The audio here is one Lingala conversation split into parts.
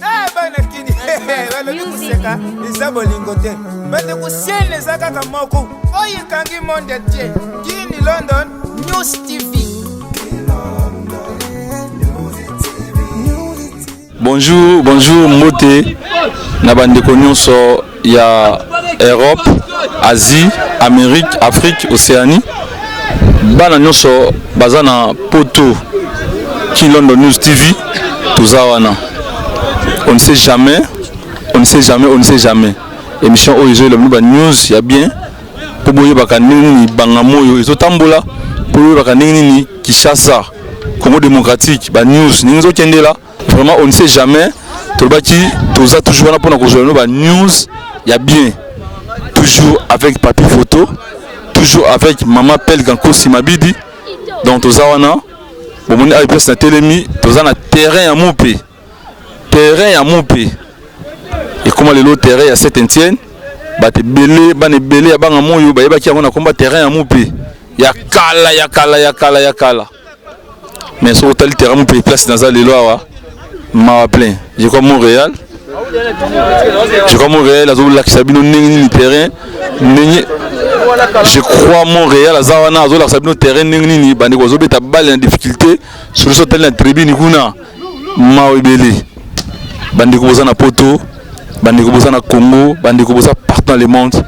Eh, bana kini balobi koseka eza bolingo te. Bandeko, chaîne eza kaka moko oyo ekangi monde entier, Kini London News TV. Bonjour, bonjour, mbote na bandeko nyonso ya Europe, Asie, Amérique, Afrique, Océanie. Bana nyonso baza na poto, Kin London News TV toza wana. On ne sait jamais, on ne sait jamais, on ne sait jamais. Émission oyo ezoyela bino ba news ya bien mpo boyebaka ndenge nini Bangamoyo ezotambola, mpo boyebaka ndenge nini Kinshasa, Congo démocratique, ba news ndenge ezokendela. Vraiment, on ne sait jamais. Tolobaki toza toujours wana mpona kozwa bino ba news ya bien, toujours avec Papi Photo, toujours avec Mama Pelga Nkosi Mabidi. Donc toza wana, bomoni awa place na telemi, toza na terrain ya Mupe. Terrain ya Mupe ekóma lelo terrain ya Saint Etienne. Bato ebele, bana ebele ya banga moyo bayebaki yango na komba terrain ya Mupe ya kala, ya kala, ya kala, ya kala. Mais soki otali terrain Mupe, place naza lelo awa, mawa plein. Je crois Montréal, je crois Montréal azolakisa bino ndenge nini terrain, ndenge, je crois Montréal aza wana, azolakisa bino terrain ndenge nini bandeko bazobeta balle na difficulté. Solution, otali na tribune kuna, mawa ebele. Bandeko boza na poto, bandeko boza na Congo, bandeko boza partout dans le monde,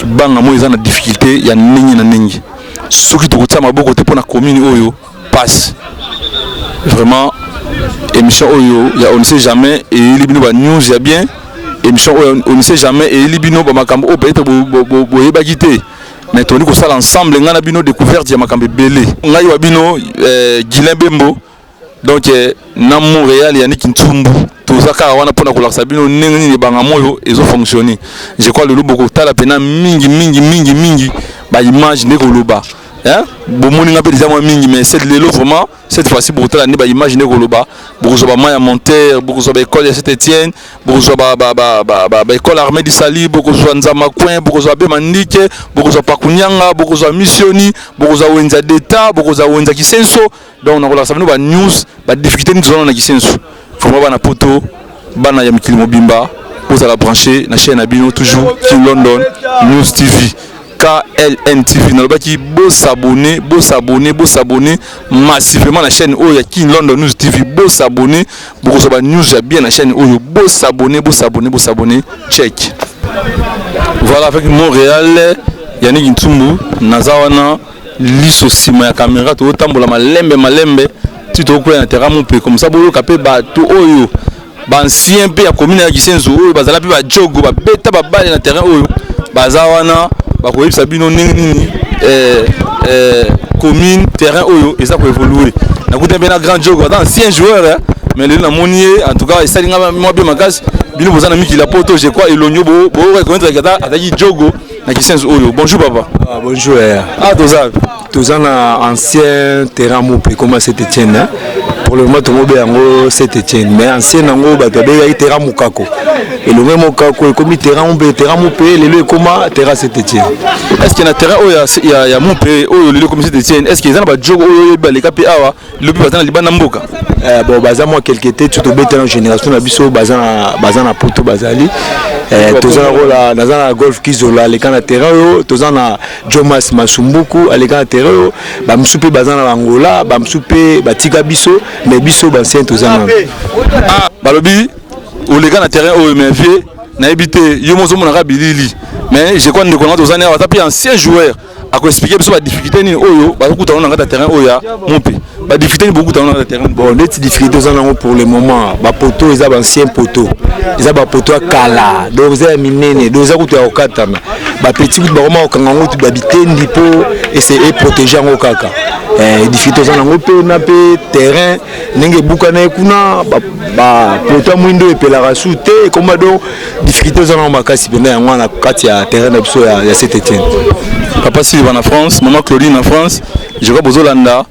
banga moi eza na difficulté ya ndenge na ndenge. Soki tokotia maboko te mpona commune oyo, passe. Vraiment, émission oyo ya On ne sait jamais eyeli bino ba news ya bien. Émission oyo On ne sait jamais eyeli bino bamakambo oyo peut-être boyebaki te, mais toni kosala ensemble, ngai na bino, découverte ya makambo ebele. Ngai wa bino Guilain Bembo, donc na Montréal Yannick Ntsumbu, toza kaka wana mpona kolakisa bino ndenge nini ebanga oyo ezofonctionne. Je crois lelo bokotala mpena mingi mingi mingi mingi baimage nde koloba. Bomoni nga mpe deja mwa mingi, mais cette lelo vraiment, cette fois-ci bokotala nde baimage nde koloba. Bokozwa bama ya montere, bokozwa baécole ya Saint Etienne, bokozwa baécole Armée du Salut, bokozwa Nzama Coin, bokozwa Bema Ndike, bokozwa Pakunyanga, bokozwa Missioni, bokozwa Wenza d'État, bokozwa Wenza Kisenso. Donc nakolakisa bino banews, badifficulté nini tozana na Kisenso. Vraiment, bana poto, bana ya mikili mobimba, bozala branché na chaîne na bino toujours, King London News TV, KLN TV. Nalobaki bosabonner, bosabonner, bosabonner massivement na chaîne oyo ya King London News TV. Bosabonner, bokozwa banews ya bien na chaîne oyo. Bosabonner, bosabonner, bosabonner, check. Voilà, avec Montréal Yannick Ntsumbu, naza wana liso nsima ya caméra. Tozotambola malembe malembe ti tokokwea na terrain mpe comme ça boyoka mpe bato oyo baancien mpe ya commune ya Kisenso oyo bazala mpe bajogo, babeta baballe na terrain oyo, baza wana, bakoyebisa bino ndenge nini commune, terrain oyo eza koévolue. Nakuta mpe na grand jogo, aza ancien joueur, eh, mais lelo namoni ye. En tout cas esali nga mwa bien makasi. Bino boza na mikili ya poto, je crois elongi boreconnaître ata azalaki jogo na Kisenso oyo. Bonjour papa. Ah, bonjour. Eh. Ah, toza Toza na ancien terrain Mope ekoma Saint Etienne, hein. Pour le moment tomobe yango Saint Etienne, mais ancien yango bato babengaki terrain Mokako. Elongo Mokako ekomi terrain Mope, terrain Mope lelo ekoma terrain Saint Etienne. Est ce que na terrain oyo ya Mope oyo lelo ekomi Saint Etienne, est ce que eza na bajogo oyo oyebi baleka mpe awa lelo mpe baza na libanda mboka? Bon, baza mwa quelque te. Tu tobetela génération na biso, baza na poto, bazali. Toza na kola, naza na Golf Kizola aleka na terrain oyo, toza na Jomas Masumbuku aleka na terrain oyo. Bamosusu mpe baza na Bangola, bamosusu mpe batika biso, mais biso bancien toza nano. Ah, balobi oleka na terrain oyo, mais vieux, nayebi te, yo mo ozomonaka bilili, mais je crois ndeko nanga toza awa, aza mpe ancien joueur, akoexplike biso badifficulté nini oyo bazokutana na kati ya terrain oyo ya Mope. Badifficulté nini bokutana na kati ya terrain? Bon, neti difficulté oza nango pour le moment, bapoteau eza baancien poteau, eza bapoteau ya kala, donc eza ya minene, donc eza kutu ya kokatana. Bapetits kutu bakoma kokanga yango kutu babitendi mpo ese eprotege yango kaka. Difficulté oza nango mpe na mpe terrain ndenge ebukana ye kuna, bapoteau ya mwindo epelaka su te, ekoma. Donc difficulté oza nango makasi mpenza yango wana kati ya terrain na biso ya Saint Etienne. Papa Silva na France, mama Claudine na France, je crois bozolanda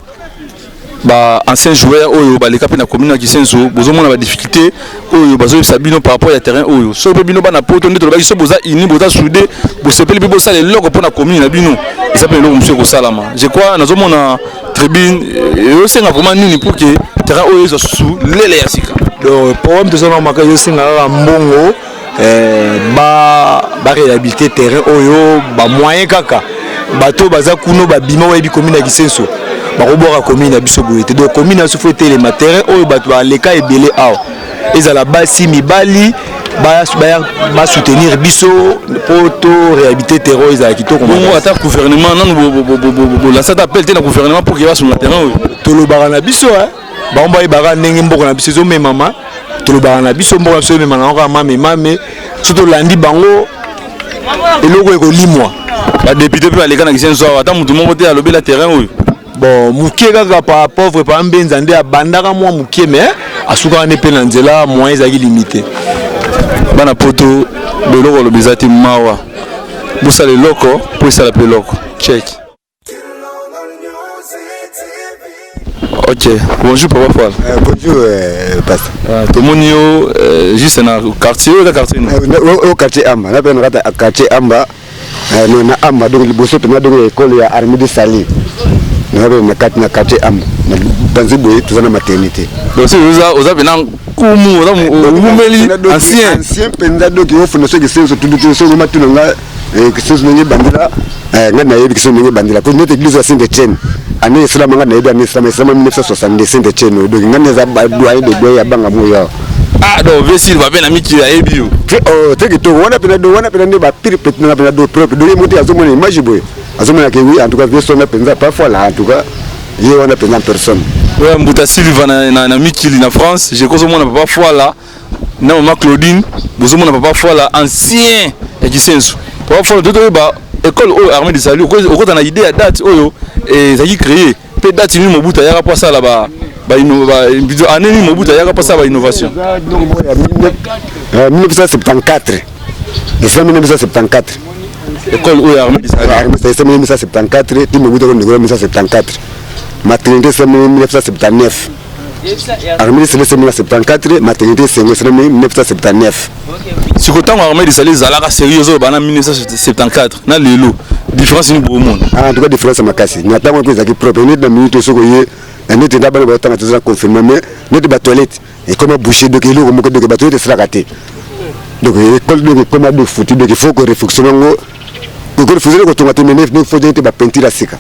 ba ancien joueur oyo baleka mpe na commune ya Kisenso. Bozomona badifficulté oyo bazoyebisa bino par rapport ya terrain oyo. Soki mpe bino bana poto, nde tolobaki, so boza uni, boza soudé, bosepeli mpe bosala eloko mpo na commune na bino, eza mpe eloko mosusu ekosalama. Je crois nazomona. Batribune ezosenga vraiment nini pour que terrain oyo ezwa susu lele ya sika? Donc problème toza na makasi, ezosenga kaka mbongo, baréhabilité terrain oyo, bamoyen kaka. Bato baza kuna babima, oyebi commune ya Kisenso, bakobwaka commune na biso boye te. Donc commune na biso faut etelema. Terrain oyo, bato baleka ebele awa, ezala basi, mibali, basoutenir biso mpo to réhabilité terrain oyo ezala kitoko. Bongo ata gouvernement nanu bolancer ata appel te na gouvernement pour ke basunga terrain oyo? Tolobaka na biso, bango bayebaka ndenge mboka na biso ezomemama. Tolobaka na biso, mboka na biso emema nango kaka mame mame. So tolandi bango, eloko ekolimwa. Badéputé mpe baleka na Kisenso awa, ata motu moko te alobela terrain oyo? Bon, moke kaka pa pauvre pa Mbenza nde abandaka mwa moke, mais asukaka nde mpe na nzela, moyen ezalaki limité. Bana Poto, beloko oloba eza te. Mawa, bosala eloko mpo esala mpe eloko. Check. Ok, bonjour papa Foil. Bonjour, pasteur. Tomoni yo juste na quartier oyo, eza quartier nini? Oyo quartier Amba, na mpe na kati ya quartier Amba, na Amba, donc liboso mpena, donc ekole ya Armée de Salut, na mpe na kati na quartier Amba, na banzi boye toza na maternité. Donc soki oza mpena nkumu, oza omumeli ancien. Ancien mpenza. Donc ofunda soki Kisenso tundu, soki matuna nga Kisenso ndenge ebandela, ngai nayebi Kisenso ndenge ebandela, po neti église ya Saint Etienne, année esalama, ngai nayebi année esalama. Esalama 1962, Saint Etienne. Donc ngai naza doyen de doyen ya banga moyo awa. Ah, donc vesile babe na mikili ayebi yo. Te, kitoko wana mpena. Do wana mpena nde bapire petit nanga mpena, do propre. Do ye moto azomona image boye, azomona ke oui, en tout cas vieux sona mpenza parfois là, en tout cas ye wana mpenza en personne. Oyo Mbuta Silva na mikili na France, je kozomona papa Foila na mama Claudine, bozomona papa Foila, ancien ya Kisenso. Papa Foila, to toyeba école oyo Armée de Salut, okota na idée ya date oyo ezalaki créé mpe date nini Mobutu ayaka mpo asala ba année nini Mobutu ayaka mpo asala bainnovation? 1974 esa, 1974. École oyo Armée de Salut? Armée esa 1974 ti Mobutu akondekola 1974. Maternité esa 1979. Armée de Salut esa 1974, maternité esengo esala 1979. Siko ntango Armée de Salut ezalaka sérieux oyo bana 1974 na lelo, différence nini boomona? En tout cas différence makasi. Na ntango mpe ezalaki propre. Neti na minute soki oye na neti nda bana baotanga, toza confirme, mais neti batoilette ekoma bouché. Donc eloko moko, donc batoilette esalaka te. Donc école, donc ekoma de foutu. Donc il faut ko réflexion yango, korefuser kotonga te, mais il faut neti bapeinture ya sika.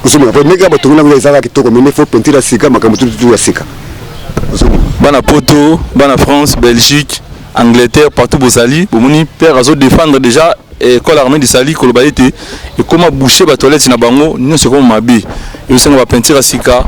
Ozomona po ndenge batongi nango ezalaka kitoko, mais faut peinture ya sika, makambo tututu ya sika. Bana Poto, bana France, Belgique, Angleterre, partout bozali, bomoni père azodéfendre déjà école Armée de Salut, koloba ete ekóma bouché, batoilette na bango nyonso ekóma mabe, ezosenga bapeinture ya sika.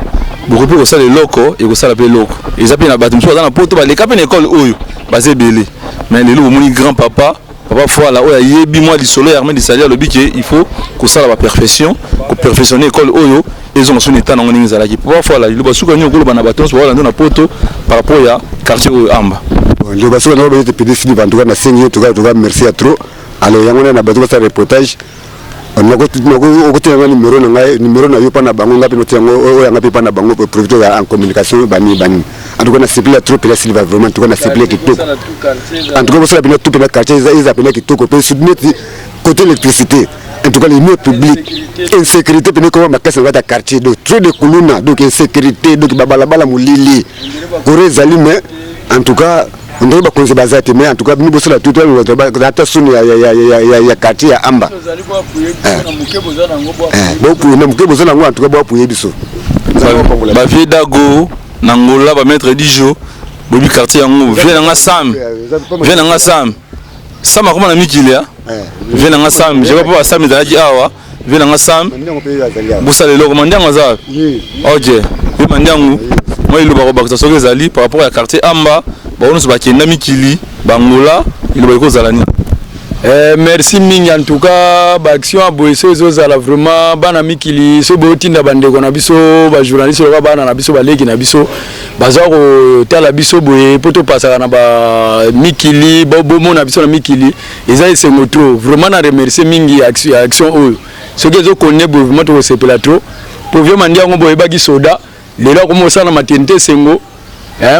Bokoki mpe kosala eloko, ekosala mpe eloko. Eza mpe na bato mosusu baza na Poto, baleka mpe na école oyo, baza ebele. Mais lelo bomoni grand papa, papa Foila, oyo ayebi mwa lisolo ya Armée de Salut, alobi ke il faut kosala baperfection, koperfectionner école oyo, ezonga so na état nango ndenge ezalaki. Papa Foila, liloba suka nini okoloba na bato nyonso baolanda na Poto par rapport ya quartier oyo Amba? Liloba suka nango ete pd Siliva, en tout cas nasengi ye, en tout cas merci ya trop. Alors yango wana na bato basala reportage, okotia yango numéro na ngai, numéro na yo mpa na bango, ngai mpe notia yango oyo yanga mpe mpa na bango, profite en communication banini banini. En tout cas nasepeli ya trop mpena Siliva, vraiment. En tout cas nasepeli ya kitoko. En tout cas bosala mpena tout mpena quartier eza mpena kitoko, mpe surtout neti côté électricité. En tout cas les mieux public, insécurité pene ekoma makasi na kati ya quartier. Donc trop de kuluna, donc insécurité, donc babalabala molili, courant ezali, mais en tout cas ndenge bakonzi baza te. Mais en tout cas bino bosala tout, ata soni ya quartier ya Amba na moke boza nango, en tout cas boapuye biso. Bavieux Dago na Ngola, bamaître Dijo, boyebi quartier yango. Vieux nanga Sam, vieux nanga Sam, Sam akoma na mikili ya vieux nanga Sam, je crois mpo basam ezalaki awa. Vieux nanga Sam, bosala eloko. Mandiango aza wapi? Ok, ye Mandiango, mwa liloba kobakisa soki ezali par rapport ya quartier Amba, bango nyonso bakenda mikili, bangola, liloba ekozala nini? Merci mingi. En tout cas baaction ya boye so ezozala vraiment, bana mikili so boyotinda bandeko na biso bajournaliste loka, bana na biso, baleki na biso baza kotala biso boye mpo topasaka na bamikili, bomona biso na mikili, eza esengo trop. Vraiment na remercier mingi ya action oyo. Soki ezokone boye, vraiment tokosepela trop, po vieux Mandi yango boyebaki soda, lelo akoma kosala maternité esengo.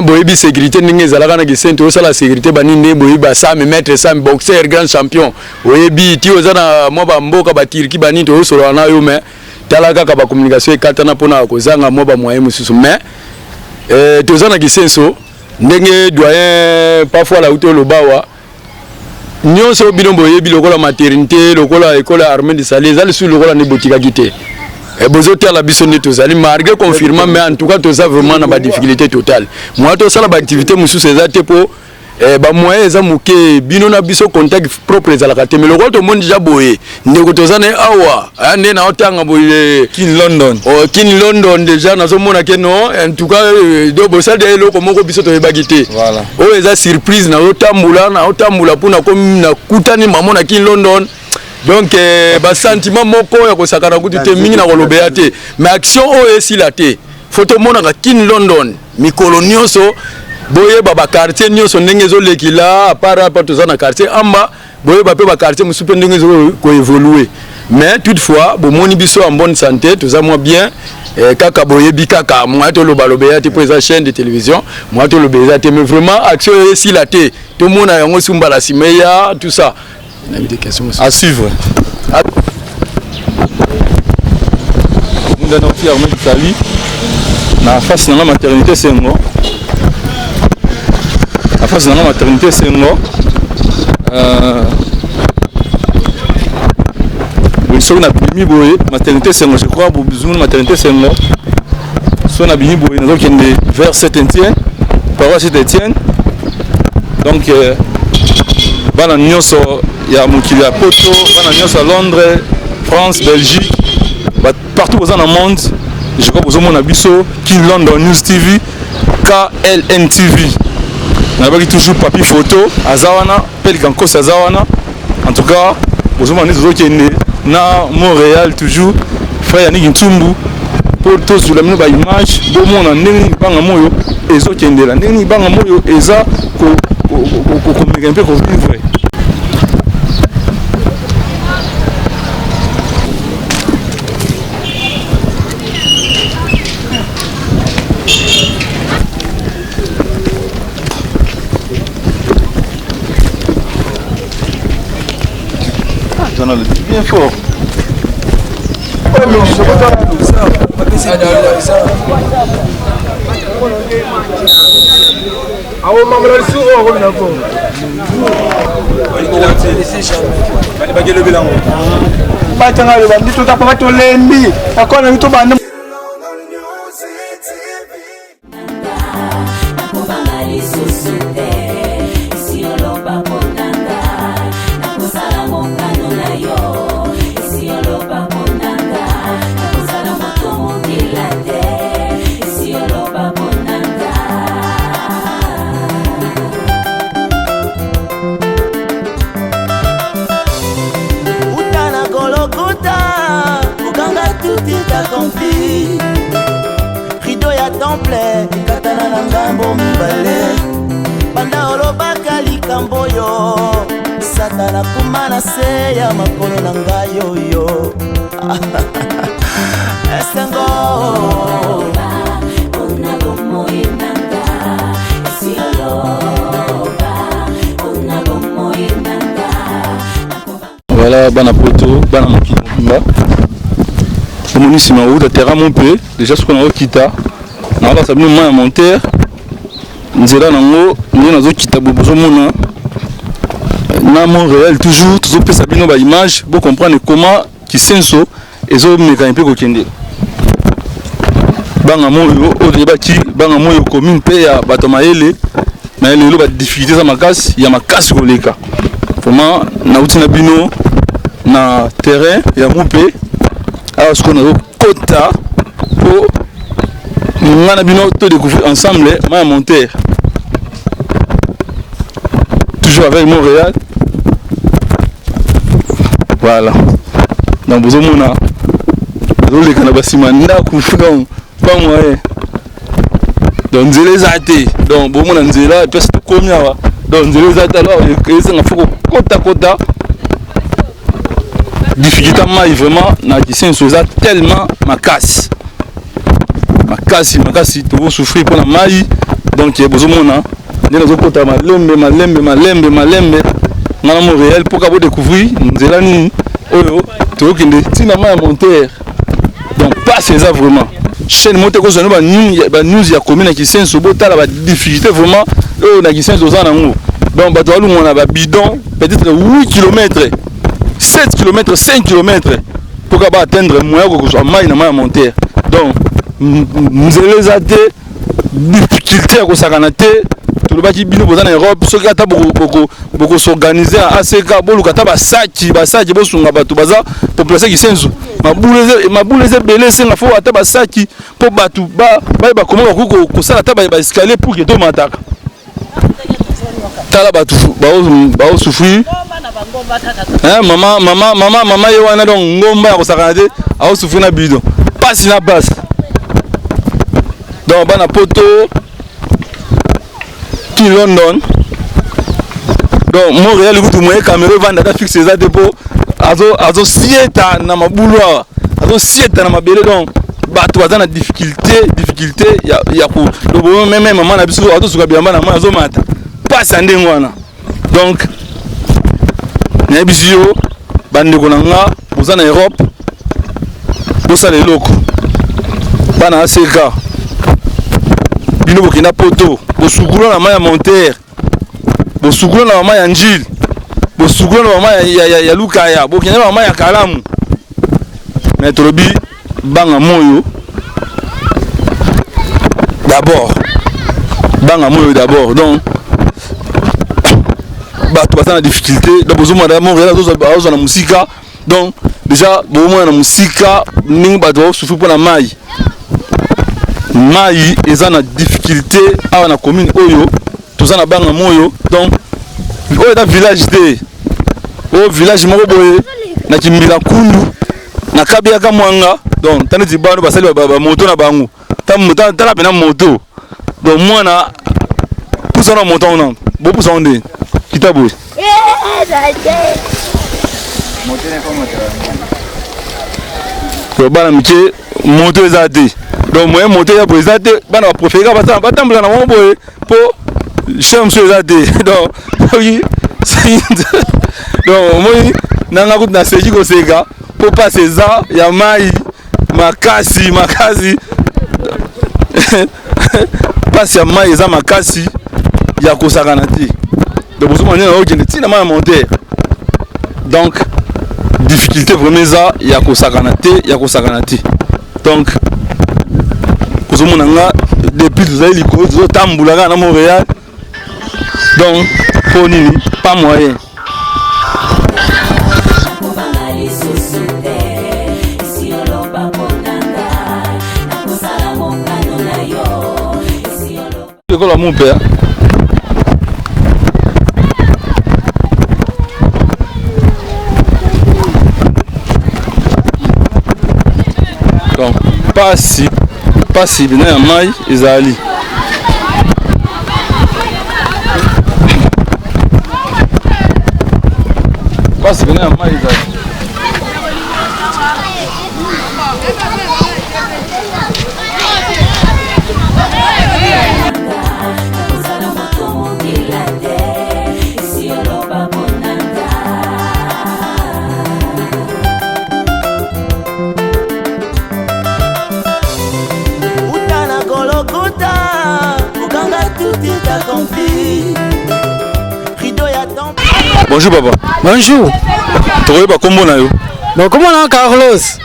Boyebi sécurité ndenge ezalaka na Kisente, osala sécurité banini, ndenge boyebi basame, maître Same, boxer grand champion, oyebi ti oza na mwa bamboka baturki banini, toyosolola na yo. Mais Tala kaka ba communication ekatana pona kozanga mwa ba moyen mosusu mais eh, toza na kisenso ndenge doyen parfois la uto lobawa nyonso bino boyebi lokola maternité lokola ekole ya armée de salut eza lisusu lokola nde botikaki te eh, bozotala biso nde tozali malgré confirmant mais en tout cas toza vraiment na badifficulté totale moya tosala baactivité mosusu eza te mpo Eh, ba moyen eza moke bino na biso contact propre ezalaka te mais lokola tomoni deja boye ndeko toza na ye awa ah, nde naotanga boye kin london oh, kin london deja nazomona ke non en tout cas euh, do bosali deja eloko moko biso toyebaki te voilà. oyo eza surprise nazotambola naotambola mpo nakomi nakutani mamo na kin london donc eh, basentiment moko ya kosakana kutu te mingi na kolobeya te mais action oyo esila te fo tomonaka kin london mikolo nyonso boyeba ba quartier nyonso ndenge ezolekila apart apa toza na quartier amba boyeba mpe ba quartier mosusu mpe ndenge ezo koévolue mais toutefois bomoni biso en bonne santé toza mwa bien eh, kaka boyebi kaka mwa tolobaloba eya te mpo eza chaîne de télévision mwa toloba eza te mais vraiment action oyo esila te tomona yango su mbala nsima eya tout ça nayebi te question mosusu à suivre munda na ofi armée d'Italie na face nanga maternité sengo na face nanga maternité sengo euh, boye soki nabimi boye maternité sengo je crois bozumuni maternité sengo soki nabimi boye nazokende vers saint etienne paroisse saint etienne donc euh, bana nyonso ya mokili ya poto bana nyonso ya londres france belgique partout boza na monde je crois bozomona biso kin london news tv kln tv nalobaki toujours papi photo aza wana pelika nkosi aza wana en tout cas bozomona nde tozokende na montréal toujours frère yaniki ntsumbu mpo tozwela bino baimage bomona ndenge nini banga moyo ezokendela ndenge nini banga moyo eza komeka mpe kovivre. Bien fort. Batanga loba ndi totapaka tolembi akona mito banda. Nakobanga lisusu te esi oloba mpo na nga nakozala mokano na yo esi oloba mpo na nga nakozala moto mokila te esi oloba mpo na nga. Uta na Gologota okanga tout est accompli rido ya temple ekatana na ngambo mibale banda olobaka likambo oyo satana kuma na se ya makolo na ngai oyo esengo. Mpona bomoi na nga esi oloba mpona bomoi na nga. Voilà bana poto bana mokili mobimba omoni nsima outa terrain mo mpe déjà soki nazokita nakolakisa bino mai ya montere nzela nango nde nazokita boye bozomona na Montréal toujours tozopesa bino ba image bo comprendre comment kisenso ezomeka mpe kokende banga moyo oyo toyebaki banga moyo commune mpe ya bato mayele mais lelo ba difficulté eza makasi ya makasi koleka vraiment nauti na bino na terrain ya mupe awa sikoyo nazokota mpo nga na bino to découvrir ensemble maya monter toujours avec Montréal voilà donc bozomona nazoleka na basima ndako donc pas moyen donc nzela eza te donc bomona nzela place tokomi awa donc nzela eza te alors ezanga fo kokotakota difficulté mai vraiment na kisenso eza tellement makasi makasi makasi tokosouffrir mpona mai donc bozomona nde nazokota malembe malembe malembe malembe nga na montréal mpo ka bodécouvrir nzela nini oyo tokokende ntina mai ya montere. Donc passe eza vraiment chaîne moko te kozwa no banews ya commune ya Kisenso, botala badifficulté vraiment oyo na Kisenso oza nango. Donc bato balungwa na babidon peut-être 8 km, 7 km, 5 km mpo ka baatteindre moyen kokozwa mai na mai ya montere. Donc nzela eza te, difficulté ya kosakana te. Tolobaki bino boza na Europe, soki ata bokosorganize na ACK, boluka ata basaki basaki, bosunga bato baza population ya Kisenso. Mabulu eza ebele, esenga fo ata basaki mpo bato bayeba koma bakoki kosala ata baescalier pour ke tomataka. Tala bato baosouffrir, mama mama mama mama ye wana. Donc ngomba ya kosakana te, aosouffrir na bidon, pasi na pasi. Donc bana poto ki London, donc Montréal kutu moye caméra evanda ata fixe eza te, mpo azosieta na mabulu awa, azosieta na mabele. Donc bato baza na difficulté, difficulté ya ko meme mama na biso azosuka bilamba na mai, azomata, mpasi ya ndenge wana. Donc nayebisi yo, bandeko na nga boza na Europe, bosala eloko. Bana ACK, bino bokenda poto, bosukula na mai ya montere, bosukula na mama ya Njile, bosukula na mama ya Lukaya, bokenda na mama ya Kalamu. Mais tolobi banga moyo d'abord, banga moyo d'abord. Donc bato baza na difficulté. Donc bozomona Montréal azozwa na mosika. Donc déjà bomona na mosika ndenge bato baosouffrir mpona mai. Mai eza na difficulté awa na commune oyo toza na banga moyo. Donc oyo eza village te, oyo village moko boye na Kimbila Kundu na Kabiaka Mwanga. Donc tala neti bano basali bamoto na bango, tala mpena moto. Donc mwana pusa na moto wana, bopusa ngo nde kita boye. Donc bana mike, moto eza te. Donc moyen moto eza boye eza te, bana bapréféré kaka batambola na bango boye mpo chien mosusu eza te. Donc soki, donc omoni nanga kutu naseki koseka mpo mpasi eza ya mai makasi makasi, mpasi ya mai eza makasi ya kosakana te. Donc bozomona ndenge okende ntina mai ya montere. Donc difficulté vraiment eza ya kosakana te, ya kosakana te. Donc kozomona nga depuis tozali likolo, tozotambola kaka na Montréal. Donc mpo nini pas moyen. Nakobanga lisusu te, esi oloba mpo na nga, nakosala mokano na yo, esi oloba. Ekolo ya mupe. Donc pasi pasi bina ya mai ezali. Pasi bina ya mai ezali. Nakozala moto mokila te, esi oloba mpo na nga. Uta na Gologota, okanga tout est accompli, rideau ya temple. Bonjour papa. Bonjour. Tokoyeba nkombo na yo? Bon, comment on a Carlos?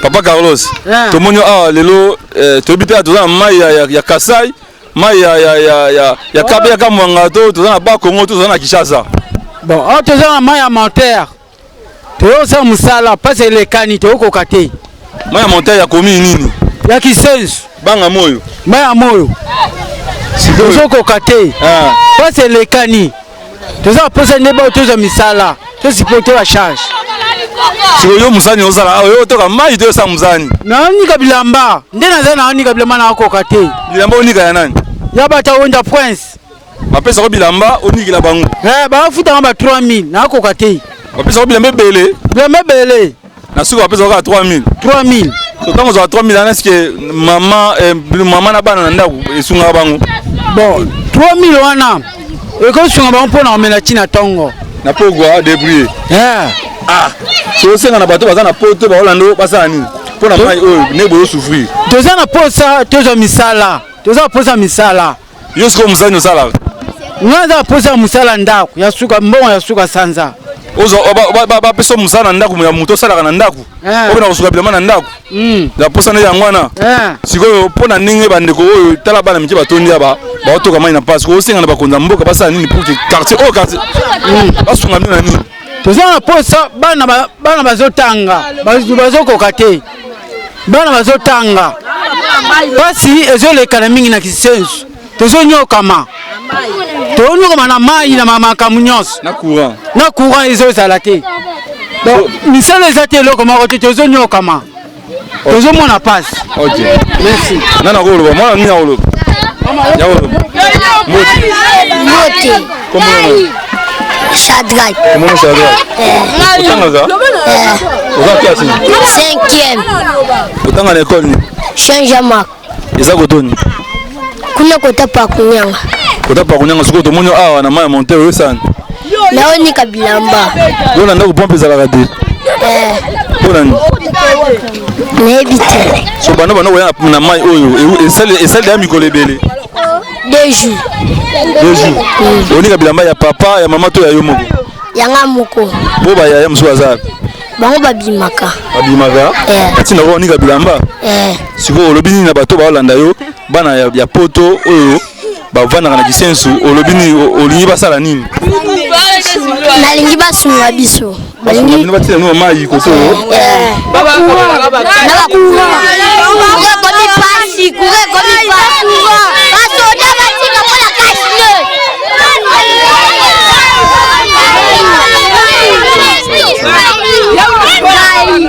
Papa Carlos. Yeah. Tomoni awa lelo, toyebi te toza na mai ya Kasai, mai ya Kabeya Mwanga, to toza na Bakongo, to toza na Kinshasa? Bon, awa toza na mai ya montere. Toyosala mosala, mpasi elekani, toyokoka te. Mai ya montere ya komi nini? Ya Kisensu. Banga moyo. Mai ya moyo. Tozokoka te. Ah. Mpasi elekani. Toza mposa nde bao tozwa misala, tosupporte bacharge. Sikoyo yo mosani ozala awa, yo otoka mai to yosala mosani? Naonika bilamba nde naza, naonika bilamba, nakoka te. Bilamba onika ya nani? Ya bata Wenda Prince. Bapesako bilamba onikela bango? Eh, bafutanga ba 3000, nakoka te. Bapesako bilamba ebele? Bilamba ebele. Na suka bapesako kaka 3000? 3000. So ntango ozwaka 3000 wana, eske mama na bana na ndako esungaka bango? Bon, 3000 wana ekosunga bango mpona komela ntina ntongo. Na pokwa débrouiller. Eh. Ah, so osenga na bato baza na poto baolanda basala nini? Mpo na mai oyo nde bozosouffrir. Toza na posa tozwa misala, toza na posa misala. Yo sikoyo mosala nini osalaka? Nga naza na posa ya mosala ndako ya suka, mbongo ya suka sanza. Bapesa mosala na ndako ya moto osalaka na ndako, oyo na kosuka bilamba na ndako ya posa nde yango wana. Sikoyo mpo na ndenge bandeko oyo, tala bana mike batondi ya baotoka mai na mpasi, osenga na bakonzi ya mboka basala nini pour que quartier oyo, quartier basunga bino na nini? Toza na posa bana, bana bazotanga, bazokoka te, bana bazotanga, mpasi ezolekana mingi na Kisensu. Tozonyokama, tozonyokama na mai, na makambo nyonso. Na courant. Na courant ezozala te. Donc misala eza te, eloko moko te, tozonyokama, tozomona mpasi. Ok. Merci. Nana akoloba? Mwana nini akoloba? Yakoloba. Mbote. Mbote. Kombo nani? Shadrach. Kombo Shadrach. Otangaka? Oza classe nini? Cinquième. Otanga na école nini? Saint Jean-Marc. Eza kotoni? Kuna kota Pakunyanga. Kota Pakunyanga. Sikoyo tomoni awa na mai ya monte, oyosani? Naonika bilamba. Yo na ndako pompe ezalaka te? Mpo na nini? Nayebi te. So banda koya na mai oyo, esali ya mikolo ebele? 2 jours. 2 jours. Onika bilamba ya papa, ya mama to ya yo moko? Yanga moko. Mpo bayaya mosusu baza? Bango babimaka. Babimaka. Batinda ko onika bilamba? Eh. Sikoyo olobi nini na bato baolanda yo, bana ya poto oyo bavandaka na Kisensu? Olobi nini? Olingi basala nini? Nalingi basunga biso. Basunga bino, batina bino mai koto. Na bacourant ekomi pasi, courant ekomi pasi, basoda batika mpona cache.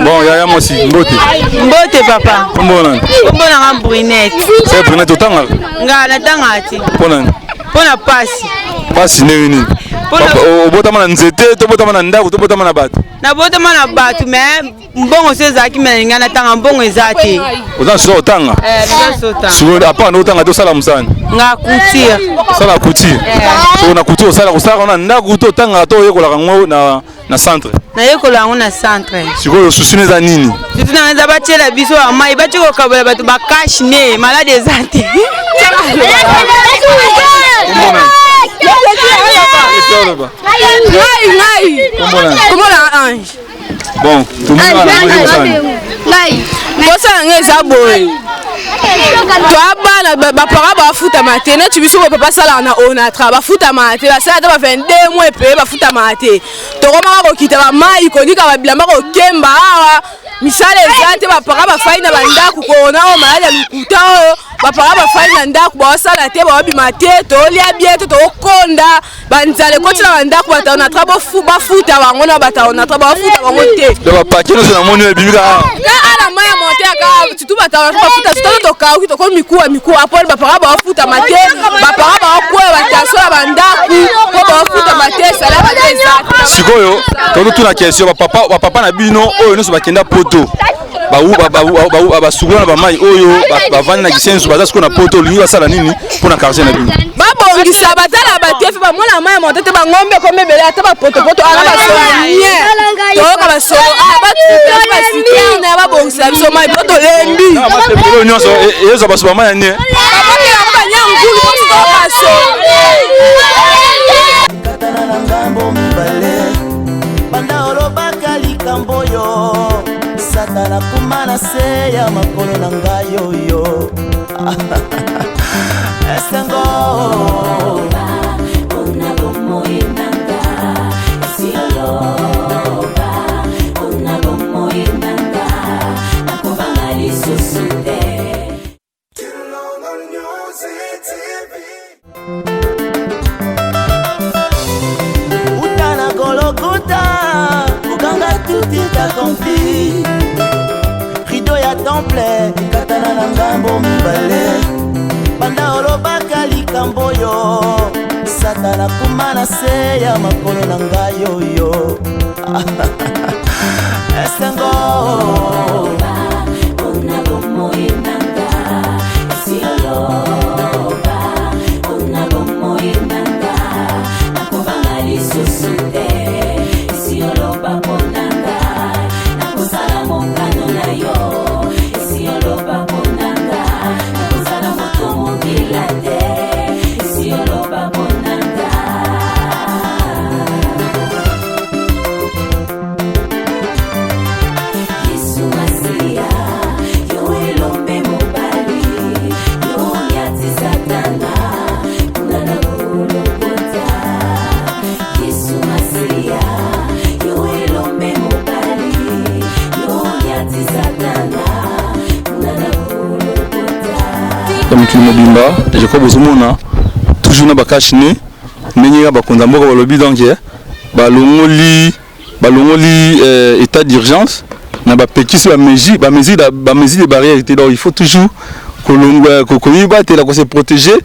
Bon, yaya mwasi, mbote. Mbote, papa. Kombo nani? Kombo nanga Brunette. Se Brunette, otangaka? Nga natangaka te. Mpo nani? Mpo na pasi. Pasi ndenge nini? Obotama na nzete to botama na ndako to botama na bato? Nabotama na bato, mais mbongo so ezalaki, me nalinga natanga, mbongo eza te. Oza na sikoyo otanga? Sikoyo à part nde otanga te, osala mosani? Nga couture. Osala couture. Sikoyo na couture osala, osalaka na ndako to otangaka to oyekolaka yango na centre? Nayekola yango na centre. Sikoyo souci eza nini? Souci nanga eza batiela biso ya mai, batie kokabola bato bacache-nez, malade eza te. Ngai, ngai komona Ange. Bon, tomoni. Ngai mposa na ngai eza boye: toa bana, baparents bafutama te. Neti biso boye, papa asalaka na Onatra, bafutamaka te, basala ata ba 22 mois epeye, bafutamaka te. Tokomaka kokita bamai, konika babilamba, kokemba awa, misala eza te. Baparents bafai na bandako, korona oyo, maladi ya lokuta oyo, baparents bafai na ndako, baosala te, baobima te, tolia bien te, tokokonda, banzala ekoti na bandako. Bato ya Onatra bafuta bango na bato ya Onatra bafuta bango te. Donc bapaquets nyonso namoni oyo ebimi kaka. Ka ala mai ya monte aka, surtout bato ya Onatra bafuta, surtout tokauki, tokomi mikuwa mikuwa. Apole baparents bafutama te, baparents baokwea batension ya bandako mpo bafutama te, salaire te eza. Sikoyo tozotuna question: bapapa na bino oyo nyonso bakenda poto, basukula na bamai oyo, bavandi na Kisensu, baza sikoyo na poto, olingi basala nini mpo na quartier na bino? Babongisa, batala batefi, bamona mai ya monte te, bangombe ekomi ebele, ata bapotopoto ala basolo nie, toyoka basolo batuta baciternes, babongisa biso mai mpo tolembi. Oyo nyonso ezwa baso bamai ya nie. Bapakelako banyankulu mpo toyoka solo. Katana na ngambo mibale, banda olobaka likambo oyo, Satana kuma na se ya makolo na ngai oyo esengo. Mpona bomoi nanga, esi oloba mpona bomoi nanga, nakobanga lisusu te. London News TV. Uta na Gologota kokanga tout est accompli, rideau ya temple ekatana na ngambo mibale. Banda olobaka likambo oyo, Satana kuma na se ya makolo na ngai oyo esengo. Mpona bomoi nanga, esi oloba mpona bomoi nanga, nakobanga lisusu te. Esi oloba mpo nanga, nakosala mokano na yo. ya mokili mobimba. Je crois bozomona toujours na bacache-nez ndenge kaka bakonzi ya mboka balobi. Donc balongoli balongoli état d'urgence na bapekisi bamesure de barrière te. Donc il faut toujours koyibatela, kose protéger.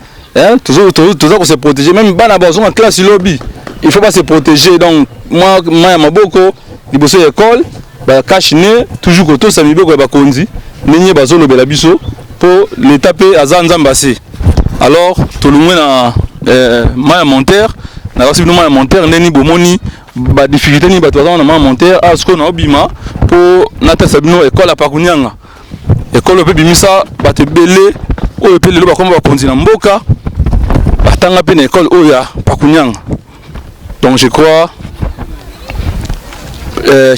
Toza kose protéger, même bana bazonga classe lobi, il faut pas se protéger. Donc mwa mai ya maboko liboso ya école, bacache-nez, toujours kotosa mibeko ya bakonzi ndenge bazolobela biso, mpo l'état mpe aza Nzambe ase. Alors tolongwe na mai ya monter, nakasi bino mai ya monter ndeni bomoni badifficulté nini bato baza na mai ya monter. Awa sikoyo naobima mpo natalisa bino ekole ya Pakunianga, ekole mpe bimisa bato ebele oyo mpe lelo bakoma bakonzi na mboka, batanga mpe na ekole oyo ya Pakunianga. Donc je crois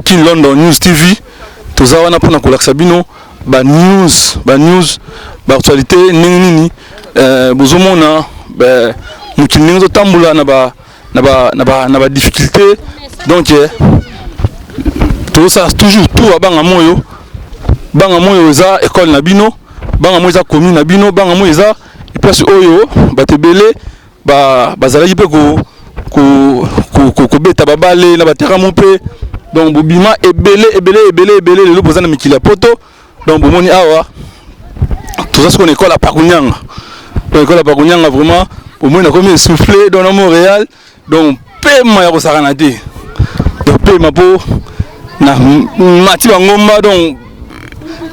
Kin London News TV, toza wana mpona kolakisa bino banews, banews, baactualité ndenge nini bozomona mokili ndenge ezotambola na ba na ba na ba na badifficulté. Donc tozosala toujours tour ya Banga Moyo. Banga Moyo eza école na bino, Banga Moyo eza commune na bino, Banga Moyo eza place oyo bato ebele bazalaki mpe kobeta babale na bateramu mpe. Donc bobima ebele ebele ebele ebele, lelo boza na mikili ya poto. Donc bomoni awa toza sikoyo na ekole ya Pakunyanga. Donc ekole ya Pakunyanga, vraiment bomoni nakomi essoufflé. Donc na Montréal, donc pema ya kosakana te, donc pema mpo na mati bangomba. Donc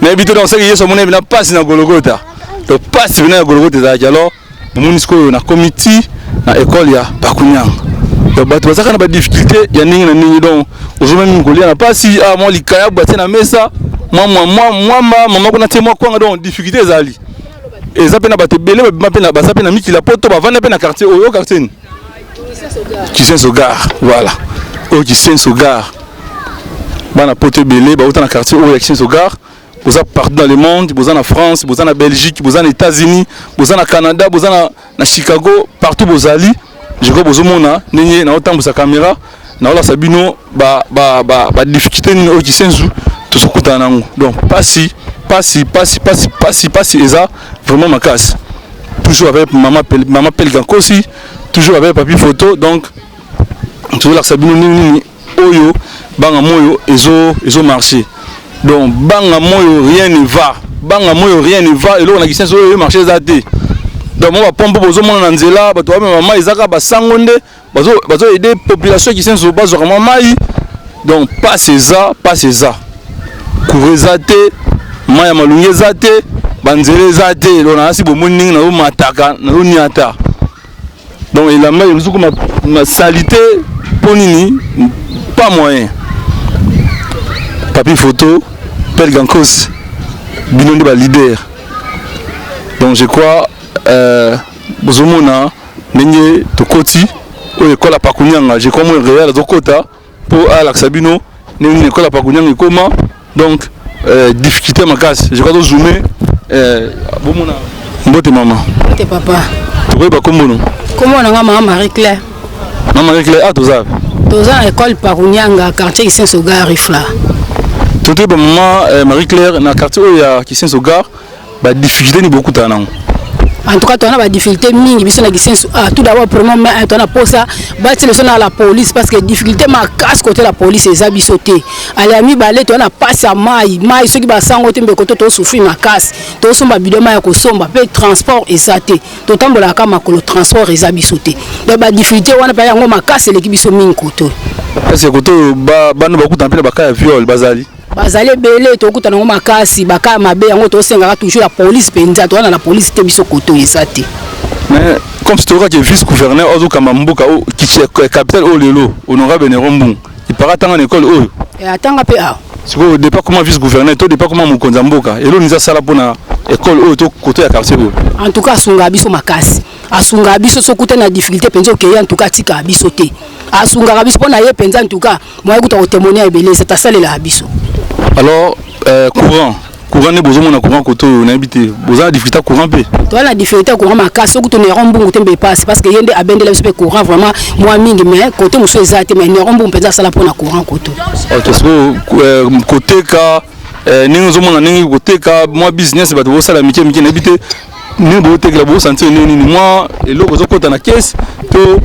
nayebi te, donc soki Yesu amoni na mpasi na Gologota, donc mpasi pena ya Gologota ezalaki. Alors bomoni sikoyo nakomi ti na ekole ya Pakunyanga. Donc bato bazalaka na badifficulté ya ndenge na ndenge. Donc ozomemi kolia na mpasi, ah, mwa likayabu batie na mesa, mwa mwa mwa mwamba mama kuna tie mwa kwanga. Donc difficulté ezali, eza mpe na bato ebele babima mpe baza mpe na mikili ya poto, bavanda mpe na quartier oyo. Quartier nini? Kisenso Gare, voilà, oyo Kisenso Gare. Bana poto ebele bauta na quartier oyo ya Kisenso Gare. Boza partout dans le monde, boza na France, boza na Belgique, boza na États-Unis, boza na Canada, boza na Chicago, partout bozali. Je crois bozomona ndenge naotambusa caméra, naolakisa bino badifficulté nini oyo Kisensu tozokutana nango. Donc pasi, pasi, pasi, pasi, pasi, pasi eza vraiment makasi. Toujours avec mama, mama Pelga Nkosi, toujours avec Papi Photo. Donc tozolakisa bino ndenge nini oyo Banga Moyo ezo marché. Donc Banga Moyo, rien ne va. Banga Moyo, rien ne va. Eloko na Kisenso oyo marché eza te. Donc mo bapompe bozomona na nzela, bato bamema mai, eza kaka basango nde bazoaider population ya Kisenso bazwaka mwa mai. Donc pasi eza, pasi eza, courant eza te, mai ya malungi eza te, banzela eza te. Donc nayasi bomoni ndenge nazomataka, nazoniata. Donc elamba ezoki na saleté mpo nini? Pas moyen. Papi Photo, Pelgankos, bino nde baleader. Donc je crois bozomona ndenge tokoti oyo ekole ya Pakunyanga. Je crois moi réel azokota mpo alakisa bino ndenge nini ekole ya Pakunyanga ekoma. Donc difficulté makasi. Je crois tozoome bomona. Mbote mama. Mbote papa. Tokoyeba kombono? Kombo na nga mama Marie Claire. Mama Marie Claire, ah, toza Toza na école Pakunyanga, quartier Kisenso Gare, Rifla. Totoyeba mama Marie Claire, na quartier oyo ya Kisenso Gare, badifficulté nini bokutana nango? En tout cas toza na badifficulté mingi biso na Kisenso. Ah, tout d'abord, premièrement, toza na posa batia biso na la police, parce que difficulté makasi côté la police eza biso te. Ale ya mibale, toza na pasi ya mai. Mai soki basango te, mbeko to tosouffrir makasi, tosomba bidon mai ya kosomba, mpe transport eza te, totambolaka makolo, transport eza biso te. Donc badifficulté wana mpe yango makasi eleki biso mingi koto. Kasi koto oyo bana bakutana mpe na bacas ya viol bazali? Bazali ebele, tokutana yango makasi, bacas mabe yango. Tosengaka toujours ya police mpenza, towana na police te biso koto eza te. Mais comme tokokaki vice gouverneur azokamba mboka capitale oyo lelo, honorable Nero Mbungu, ipaka atanga na ekole oyo? Atanga mpe awa. Sikoyo départ comment vice gouverneur to départ comment mokonzi ya mboka, eloni eza asala mpona ekole oyo to koto ya quartier oyo? En tout cas asungaka biso makasi, asungaka biso. Soki okutani na difficulté mpenza, okei, en tout cas atikaka biso te, asungaka biso mpo na ye mpenza. En tout cas moye kuta kotémoigner ebele eza, tasalelaka biso. Alors courant nde bozomona courant koto oyo, nayebi te, boza na difficulté ya courant mpe? Toza na difficulté ya courant makasi. Soki to Nero Mbungu te, mbe epasi, parce que ye nde abendela biso mpe courant vraiment mwa mingi, mais kote mosusu eza te. Mais Nero Mbungu mpenza asala mpona courant koto. Ok, sikoyo koteka, ndenge ozomona ndenge koteka mwa business bato bosala mike mike, nayebi te. Ndenge bozotekela, bozosentir ndenge nini? Mwa eloko ezokɔta na caisse to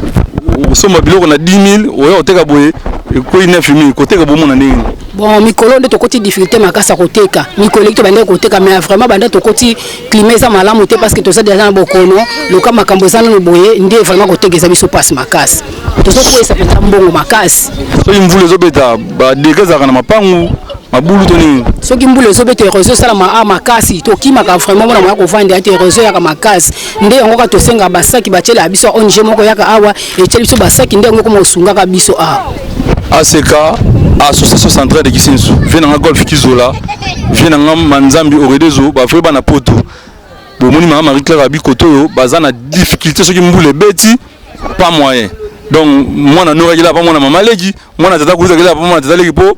osomba biloko na 10 000, oya koteka boye ekoyi 9 000, koteka bomona ndenge nini? Bon, mikolo nde tokoti difficulté makasi ya koteka. Mikolo eleki tobandaki koteka, mais vraiment banda tokoti climat eza malamu te, parce que toza deja na bokono loka, makambo eza nano boye nde vraiment koteka eza biso mpasi makasi, tozokweyisa mpenza mbongo makasi. Soki mvula ezobeta, badégâts ezalaka na mapangu, mabulu to nini? Soki mbula ezobeta, érosion esalama a makasi, tokimaka vraiment mona moya kovanda te, érosion eyaka makasi. Nde yango kaka tosengaka basaki batielaka biso. ONG moko yaka awa, etieli biso basaki, nde yango koma osungaka biso awa. ACK, Association Centrale de Kisenso, vie nanga Golf Kizola, vie nanga Manzambi Oredezo, bavrai bana poto. Bomoni mama Marie Claire abi koto oyo baza na difficulté, soki mbula ebeti, pas moyen. Donc mwana nokaki pa mwana mama leki, mwana tata kuzakela pa mwana tata leki, mpo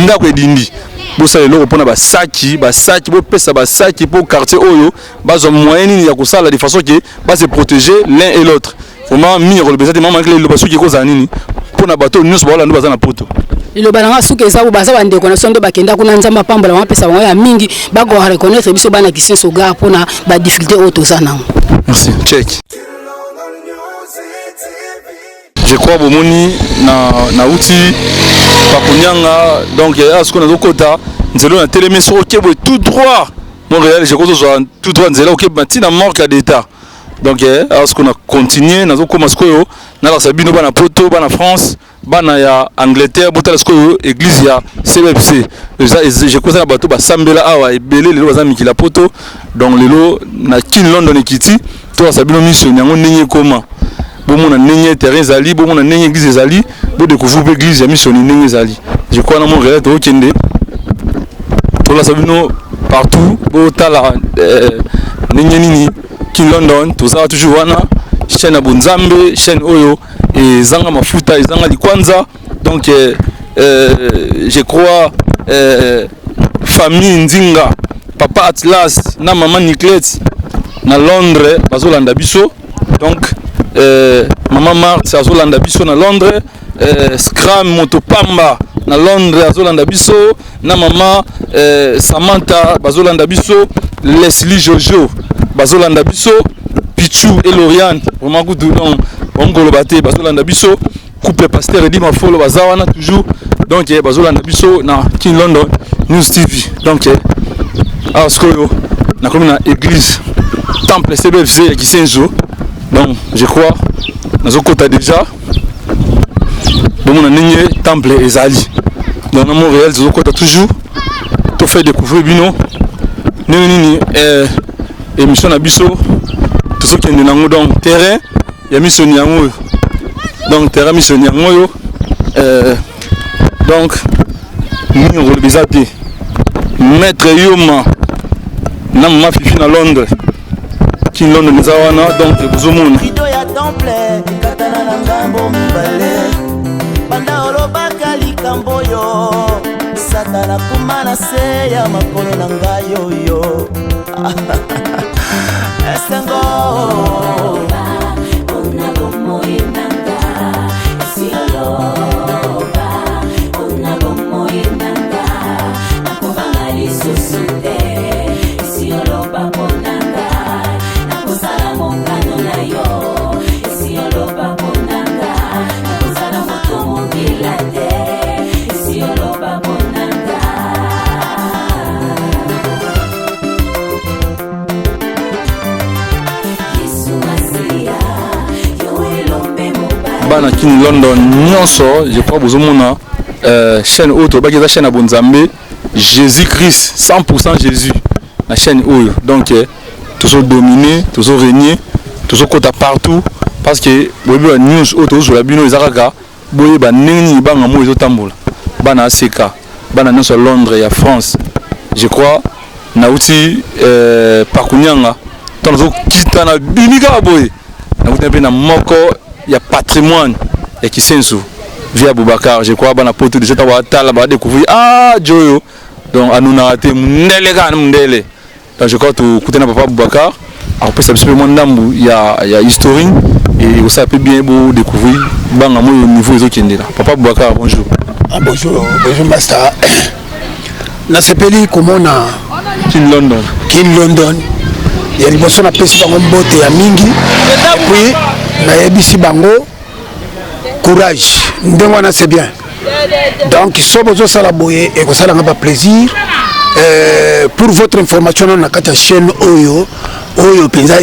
ndako edindi. Bosala eloko mpona basaki, basaki, bopesa basaki mpo quartier oyo bazwa moyen nini ya kosala de façon ke base protéger l'un et l'autre. Vraiment mingi koloba eza te. Mama Claire, eloba soki ekozala nini mpona bato nyonso baolanda, baza na poto? Liloba nanga suki eza bo baza bandeko na biso nde bakenda kuna, Nzambe apambola bango, apesa bango ya mingi, bakoka reconnaître biso bana Kisenso Gare mpona badifficulté oyo toza nango. Merci, check. Je crois bomoni na nauti Pakonyanga, donc awa sikoyo nazokota nzela oyo natelemi. Soki oke boye tout droit Montréal, je crois tozwa tout droit nzela okeba ntina morgue ya d'État. Donc awa sikoyo na continue, nazokóma sikoyo, nalakisa bino bana poto, bana France, bana ya Angleterre. Botala sikoyo église ya CBFC. Eza, je crois, eza na bato basambela awa ebele lelo baza mikili ya poto. Donc lelo na Kin London ekiti, tolakisa bino mission yango ndenge ekóma, bomona ndenge terrain ezali, bomona ndenge église ezali, bodécouvrir mpe église ya mission ndenge ezali. Je crois na Montréal tokokende, tolakisa bino partout, botala ndenge nini Kin London tozala toujours wana, chaîne ya bonzambe, chaîne oyo ezanga mafuta, ezanga likwanza. Donc je crois famille Nzinga, papa Atlas na mama Niclette na Londres bazolanda biso. Donc mama Marte azolanda biso na Londres, Scram Moto Pamba na Londres azolanda biso, na mama Samantha bazolanda biso, Leslie Jojo bazolanda biso, Pichu et Loriane, vraiment kutu donc bangoloba te, bazolanda biso. Couple pasteur Edi Mafolo baza wana toujours. Donc bazolanda biso na Kin London News TV. Donc awa sikoyo nakomi na église temple CBFC ya Kisenso. Donc je crois nazokota déjà, bomona ndenge temple ezali. Donc na Montréal tozokota toujours, tofaire découvrir bino ndenge nini émission na biso tozokende nango. Donc terrain ya misoni yango oyo, donc terrain misoni yango oyo. Donc mingi koloba eza te. Maître Yoma na mama Fifi na Londres, Kin London eza wana. Donc bozomona. Rideau ya temple ekatana na ngambo mibale. Banda olobaka likambo oyo, Satana kuma na se ya makolo na ngai oyo esengo. Mpona bomoi nanga, esi oloba mpona bomoi nanga, nakobanga lisusu te. Esi oloba mpona nga, nakozala mokano na yo. Esi oloba mpona nga, nakozala moto mokila te. Esi oloba mpona nga. Yesu Masiya, yo elombe mobali. Bana Kini London nyonso, je crois bozomona chaîne oyo tolobaki eza chaîne ya bonzambe, Jésus Christ, 100 Jésus na chaîne oyo. Donc tozodomine, tozorégner, tozokɔta partout, parce que boyebi ba news oyo tozozwela bino eza kaka boyeba ndenge nini banga mo ezotambola. Bana aseka, bana nyonso ya Londres, ya France, je crois nauti Pakunyanga, ntango nazokita na bimi kaka boye, nakuti mpe na moko ya patrimoine ya Kisensu, vie Aboubacar. Je crois bana poto déjà ntango batala, badécouvrir ah joyo. Donc anunaka te, mundele kaka na mundele. Donc je crois tokutana papa Aboubacar, akopesa biso mpe mwa ndambu ya historique et ekosala mpe bien bodécouvrir banga moyo niveau ezokendela. Papa Aboubacar, bonjour. Ah, bonjour, bonjour master. Nasepeli komona Kin London. Kin London. Ya liboso, napesi bango mbote ya mingi, et puis nayebisi bango courage ndenge wana, c'est bien. Donc so bozosala boye, ekosalanga baplaisir. Pour votre information, nano na kati ya chaîne oyo, oyo mpenza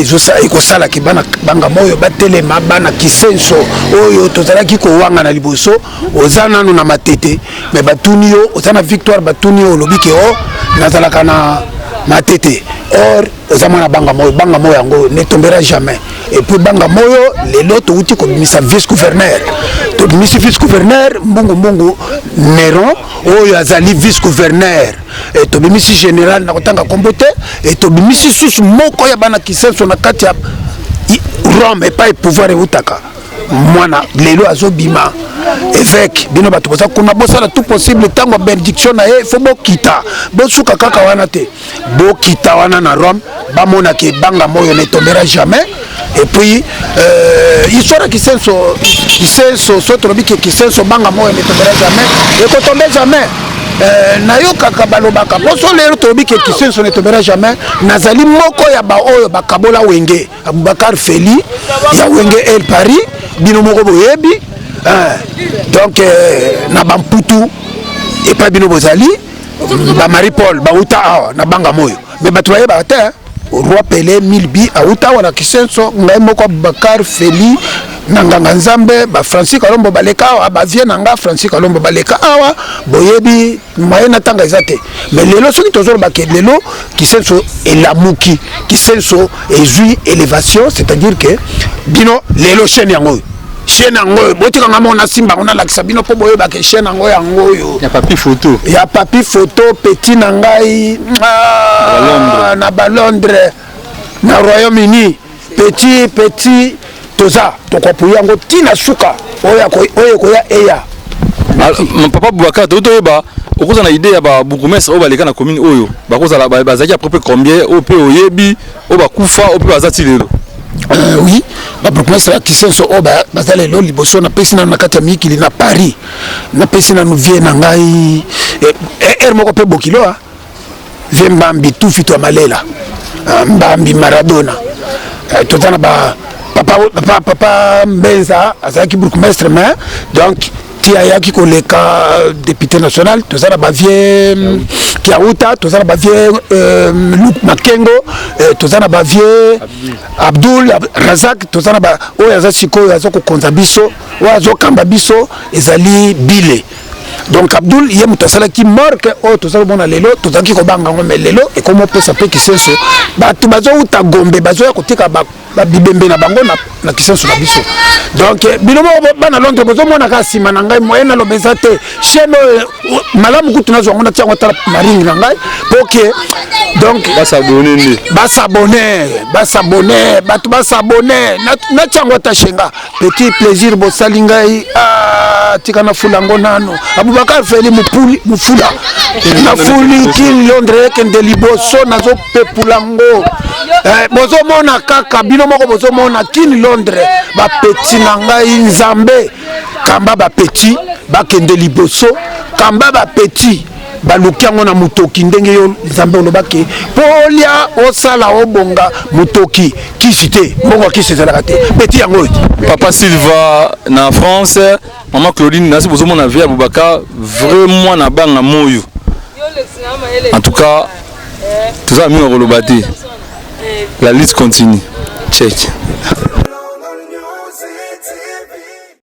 ekosalaki bana Bangama oyo batelema, bana Kisenso oyo tozalaki kowanga na liboso. Oza nanu na Matete, mais batuni yo oza na Victoire, batuni yo, olobi ke o nazalaka na Matete, or oza mwana Bangama oyo. Bangama oyo yango ne tombera jamais. Et puis Bangama oyo, lelo touti kobimisa vice gouverneur, tobimisi vice gouverneur Mbungu Mbungu Neron oyo azali vice gouverneur, e tobimisi général na kotanga kombo te, e tobimisi susu moko ya bana Kisenso na kati ya Rome epai pouvoir eutaka. Mwana lelo azobima évêque. Bino bato boza kuna, bosala tout possible. Ntango ya bénédiction na ye, fo bokita, bosuka kaka wana te, bokita wana na Rome, bamonaka ebangama oyo ne tombera jamais. Et puis histoire ya Kisenso, Kisenso, so tolobi ke Kisenso, Bangama oyo ne tombera jamais, ekotombe jamais. Nayokaka balobaka poso lelo tolobi ke Kisenso ne tombera jamais. Nazali moko ya baoyo bakabola Wenge, Abubakar Feli ya Wenge El Paris, bino moko boyebi. Donc na bamputu epai bino bozali, bamarie Paul bauta awa na Bangama oyo, mais bato bayebaka te. Roi Pele Milbi auta awa na Kisenso. Ngai moko Abubakar Feli na nganga Nzambe, bafrancis Kalombo baleka awa, bavie na nga Francis Kalombo baleka awa. Boyebi, moyen na ntanga eza te. Mais lelo soki tozoloba ke lelo Kisenso elamuki, Kisenso ezwi élévation, c'est-à-dire que bino lelo chaîne yango oyo, chaîne yango oyo, botikanga moko nasimba yango, nalakisa bino mpo boyebake chaîne yango, yango oyo. Ya Papi Photo. Ya Papi Photo, petit na ngai na Balondres, na Royaume-Uni. Petit petit, toza tokoapuye yango ntina suka oyo ekoya eya. Papa Boubacar, toyeba toyeba okozala na idée ya babourgmestre oyo baleka na commune oyo, bakozala bazalaki à peu près combien, oyo mpe oyebi, oyo bakufa, oyo mpe baza ti lelo? Oui, babourgmestre ya Kisenso oyo baza lelo, liboso napesi nano na kati ya mikili, na Paris, napesi nano vie na ngai ere moko mpe bokilo vie Mbambi Tufi to ya Malela, Mbambi Maradona. Toza na ba papa, papa, papa Mbenza azalaki bourgmestre, mais donc ti ayaki koleka député national. Toza na bavie Kiauta, toza na bavie Luk Makengo, toza na bavie Abdul Razak, toza na ba oyo aza sikoyo aza kokonza biso, oyo azokamba biso ezali Bile. Donc Abdul, ye moto asalaki morke oyo toza komona lelo. Tozalaki kobanga yango, mais lelo ekomi opesa mpe Kisenso. Bato bazouta Gombe, bazoya kotika babibembe na bango na Kisenso na biso. Donc bino moko bana Londres bozomona kaka nsima na ngai, moyen naloba eza te. Chaîne oyo malamu kutu nazwa yango, natia yango tala na ringi na ngai po ke donc basabone nde. Basabone, basabone, bato basabone. Natia yango ata shenga petit plaisir bosali ngai. Ah, tika nafula yango nano. Abubakar Feli mopuli mofula, nafuli Kin Londres ekende liboso, nazopepula yango. Bozomona kaka bino moko, bozomona Kin Londres, bapeti na ngai. Nzambe kamba bapeti bakende liboso, kamba bapeti baluki yango na motoki ndenge yo Nzambe olobaki mpo olia, osala, obonga. Motoki kisi te, mbongo ya kisi ezalaka te. Peti yango oyo. Papa Silva na France, mama Claudine nasi, bozomona vie ya Boubacar, vraiment na Banga moyo. En tout cas toza mingi koloba te, la lutte continue, check.